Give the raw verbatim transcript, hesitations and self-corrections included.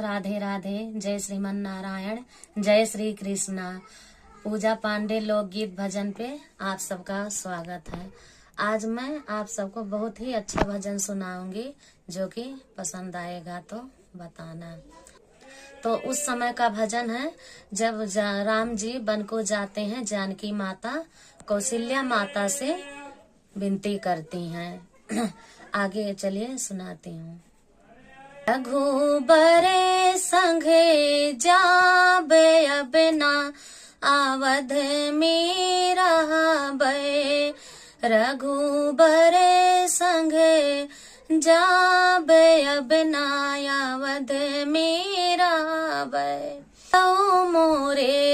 राधे राधे, जय श्रीमन नारायण, जय श्री कृष्णा। पूजा पांडे लोकगीत भजन पे आप सबका स्वागत है। आज मैं आप सबको बहुत ही अच्छा भजन सुनाऊंगी, जो कि पसंद आएगा तो बताना। तो उस समय का भजन है, जब जा-, राम जी वन को जाते हैं, जानकी माता कौशल्या माता से विनती करती हैं। आगे चलिए सुनाती हूँ। रघुबर संगे जाबे अब ना अवध में रहबे, रघुबर संगे जाबे अब ना अवध में रहबे। तो मोरे